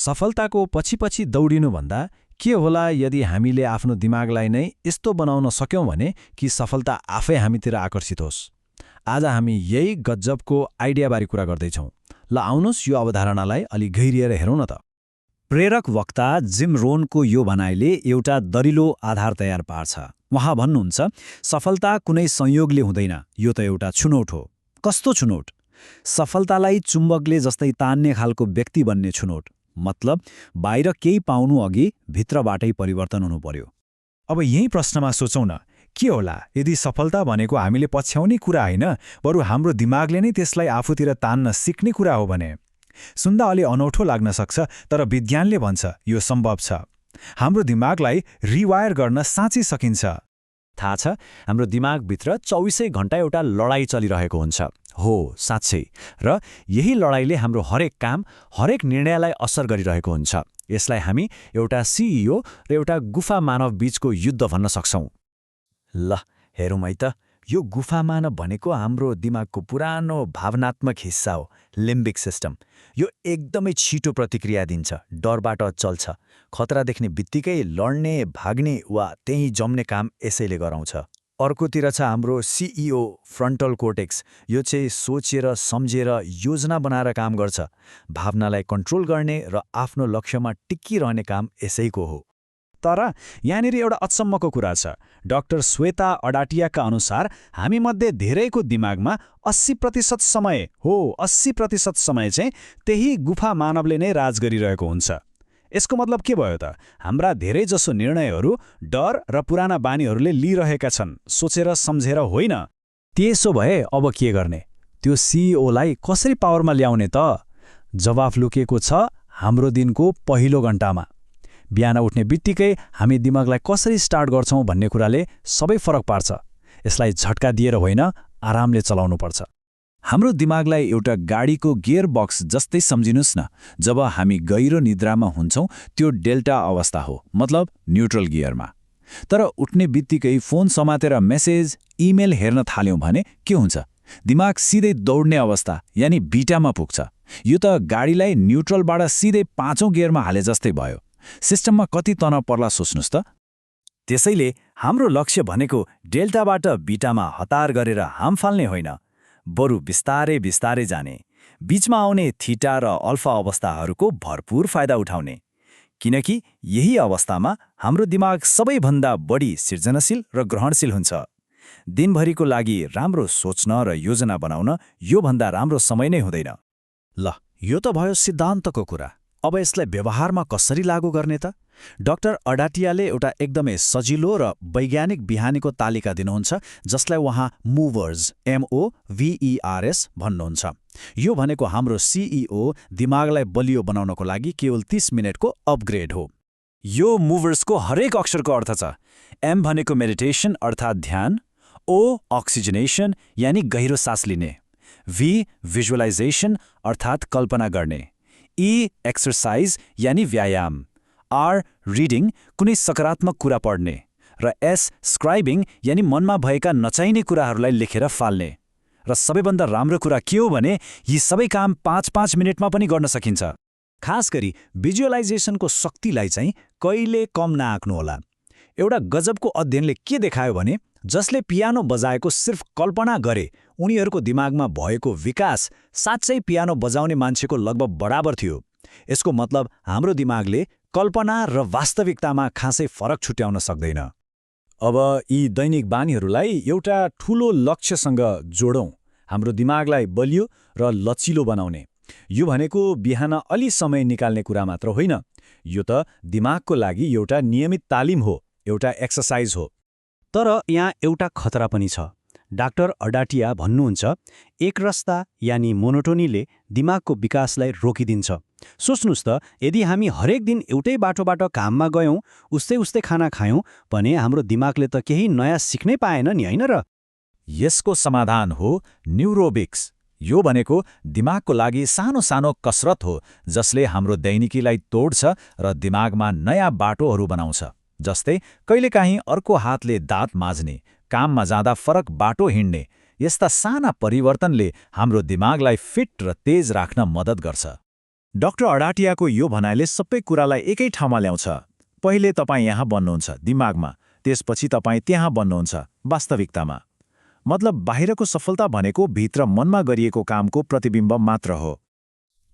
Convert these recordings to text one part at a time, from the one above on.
सफलताको पछि दौडिनुभन्दा के होला यदि हामीले आफ्नो दिमागलाई नै यस्तो बनाउन सक्यौं भने कि सफलता आफै हामीतिर आकर्षित होस्। आज हामी यही गजबको आइडियाबारे कुरा गर्दैछौँ। ल आउनुहोस् यो अवधारणालाई अलि गहिरिएर हेरौँ न त। प्रेरक वक्ता जिम रोनको यो भनाइले एउटा दरिलो आधार तयार पार्छ। उहाँ भन्नुहुन्छ, सफलता कुनै संयोगले हुँदैन, यो त एउटा छुनौट हो। कस्तो छुनौट? सफलतालाई चुम्बकले जस्तै तान्ने खालको व्यक्ति बन्ने छुनौट। मतलब बाहिर केही पाउनु अघि भित्रबाटै परिवर्तन हुनु पर्यो। अब यही प्रश्नमा सोचौँ न, के होला यदि सफलता भनेको हामीले पछ्याउने कुरा होइन, बरु हाम्रो दिमागले नै त्यसलाई आफूतिर तान्न सिक्ने कुरा हो भने? सुन्दा अलि अनौठो लाग्न सक्छ, तर विज्ञानले भन्छ यो सम्भव छ। हाम्रो दिमागलाई रिवायर गर्न साँच्चै सकिन्छ। थाहा छ, हाम्रो दिमागभित्र 24 घण्टा एउटा लडाईँ चलिरहेको हुन्छ। हो, साँच्चै। र यही लडाईँले हाम्रो हरेक काम, हरेक निर्णयलाई असर गरिरहेको हुन्छ। यसलाई हामी एउटा सिइओ र एउटा गुफा मानव बीचको युद्ध भन्न सक्छौँ। ल हेरौँ है त। यो गुफा मानव भनेको हाम्रो दिमागको पुरानो भावनात्मक हिस्सा हो, लिम्बिक सिस्टम। यो एकदमै छिटो प्रतिक्रिया दिन्छ, डरबाट चल्छ। खतरा देख्ने बित्तिकै लड्ने, भाग्ने वा त्यहीँ जम्ने काम यसैले गराउँछ। अर्कोतिर छ हाम्रो सिइओ फ्रन्टल कोर्टेक्स। यो चाहिँ सोचेर, सम्झेर, योजना बनाएर काम गर्छ। भावनालाई कन्ट्रोल गर्ने र आफ्नो लक्ष्यमा टिकिरहने काम यसैको हो। तर यहाँनिर एउटा अचम्मको कुरा छ। डाक्टर श्वेता अडाटियाका अनुसार हामीमध्ये धेरैको दिमागमा 80% समय 80% समय चाहिँ त्यही गुफा मानवले नै राज गरिरहेको हुन्छ। यसको मतलब के भयो त? हाम्रा धेरैजसो निर्णयहरू डर र पुराना बानीहरूले लिइरहेका छन्, सोचेर सम्झेर होइन। त्यसो भए अब के गर्ने? त्यो सिइओलाई कसरी पावरमा ल्याउने त? जवाफ लुकेको छ हाम्रो दिनको पहिलो घण्टामा। बिहान उठ्ने बित्तिकै हामी दिमागलाई कसरी स्टार्ट गर्छौँ भन्ने कुराले सबै फरक पार्छ। यसलाई झट्का दिएर होइन, आरामले चलाउनुपर्छ। हाम्रो दिमागलाई एउटा गाडीको गियर बक्स जस्तै सम्झिनुस् न। जब हामी गहिरो निद्रामा हुन्छौँ त्यो डेल्टा अवस्था हो, मतलब न्युट्रल गियरमा। तर उठ्ने बित्तिकै फोन समातेर मेसेज, इमेल हेर्न थाल्यौँ भने के हुन्छ? दिमाग सिधै दौड्ने अवस्था यानि बीटामा पुग्छ। यो त गाडीलाई न्युट्रलबाट सिधै 5औं गियरमा हाले जस्तै भयो। सिस्टममा कति तनाव पर्ला सोच्नुस् त। त्यसैले हाम्रो लक्ष्य भनेको डेल्टाबाट बीटामा हतार गरेर हाम फाल्ने होइन, बरु बिस्तारै बिस्तारै जाने, बीचमा आउने थीटा र अल्फा अवस्थाहरूको भरपूर फाइदा उठाउने। किनकि यही अवस्थामा हाम्रो दिमाग सबैभन्दा बढी सृजनशील र ग्रहणशील हुन्छ। दिनभरिको लागि राम्रो सोच्न र योजना बनाउन योभन्दा राम्रो समय नै हुँदैन। ल यो त भयो सिद्धान्तको कुरा। अब यसलाई व्यवहारमा कसरी लागू गर्ने त? डाक्टर अडाटियाले एउटा एकदमै सजिलो र वैज्ञानिक बिहानीको तालिका दिनुहुन्छ, जसलाई उहाँ मुभर्स MOVERS भन्नुहुन्छ। यो भनेको हाम्रो सिइओ दिमागलाई बलियो बनाउनको लागि केवल 30 मिनटको अपग्रेड हो। यो मुभर्सको हरेक अक्षरको अर्थ छ। M भनेको मेडिटेसन अर्थात् ध्यान, O अक्सिजनेसन यानि गहिरो सास लिने, V भिजुअलाइजेसन अर्थात् कल्पना गर्ने, E एक्सरसाइज यानि व्यायाम, R रिडिङ कुनै सकारात्मक कुरा पढ्ने, र S स्क्राइबिङ यानि मनमा भएका नचाहिने कुराहरूलाई लेखेर फाल्ने। र सबैभन्दा राम्रो कुरा के हो भने यी सबै काम 5-5 मिनटमा पनि गर्न सकिन्छ। खास गरी भिजुअलाइजेसनको शक्तिलाई चाहिँ कहिले कम नआँक्नुहोला। एउटा गजबको अध्ययनले के देखायो भने जसले पियानो बजाएको सिर्फ कल्पना गरे उनीहरूको दिमागमा भएको विकास साँच्चै पियानो बजाउने मान्छेको लगभग बराबर थियो। यसको मतलब हाम्रो दिमागले कल्पना र वास्तविकतामा खासै फरक छुट्याउन सक्दैन। अब यी दैनिक बानीहरूलाई एउटा ठूलो लक्ष्यसँग जोडौँ, हाम्रो दिमागलाई बलियो र लचिलो बनाउने। यो भनेको बिहान अलि समय निकाल्ने कुरा मात्र होइन, यो त दिमागको लागि एउटा नियमित तालिम हो, एउटा एक्सर्साइज हो। तर यहाँ एउटा खतरा पनि छ। डाक्टर अडाटिया भन्नुहुन्छ, एकरस्ता यानि मोनोटोनीले दिमागको विकासलाई रोकिदिन्छ। सोच्नुस् त, यदि हामी हरेक दिन एउटै बाटोबाट काममा गयौँ, उस्तै खाना खायौँ भने हाम्रो दिमागले त केही नयाँ सिक्नै पाएन नि, होइन र? यसको समाधान हो न्युरोबिक्स। यो भनेको दिमागको लागि सानो सानो कसरत हो जसले हाम्रो दैनिकीलाई तोड्छ र दिमागमा नयाँ बाटोहरू बनाउँछ। जस्तै कहिलेकाहीँ अर्को हातले दाँत माझ्ने, काममा जाँदा फरक बाटो हिँड्ने, यस्ता साना परिवर्तनले हाम्रो दिमागलाई फिट र तेज राख्न मद्दत गर्छ। डाक्टर अडाटियाको यो भनाइले सबै कुरालाई एकै ठाउँमा ल्याउँछ। पहिले तपाईँ यहाँ बन्नुहुन्छ दिमागमा, त्यसपछि तपाईँ त्यहाँ बन्नुहुन्छ वास्तविकतामा। मतलब बाहिरको सफलता भनेको भित्र मनमा गरिएको कामको प्रतिबिम्ब मात्र हो।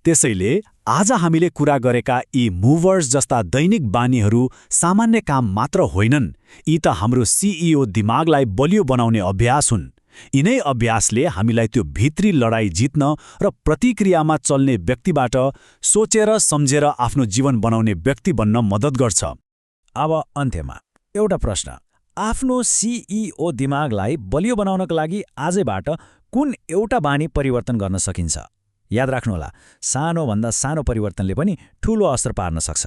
त्यसैले आज हामीले कुरा गरेका यी मुभर्स जस्ता दैनिक बानीहरू सामान्य काम मात्र होइनन्, यी त हाम्रो सिइओ दिमागलाई बलियो बनाउने अभ्यास हुन्। यिनै अभ्यासले हामीलाई त्यो भित्री लडाईँ जित्न र प्रतिक्रियामा चल्ने व्यक्तिबाट सोचेर सम्झेर आफ्नो जीवन बनाउने व्यक्ति बन्न मद्दत गर्छ। अब अन्त्यमा एउटा प्रश्न, आफ्नो सिइओ दिमागलाई बलियो बनाउनका लागि आजैबाट कुन एउटा बानी परिवर्तन गर्न सकिन्छ? याद राख्नुहोला, सानोभन्दा सानो परिवर्तनले पनि ठूलो असर पार्न सक्छ।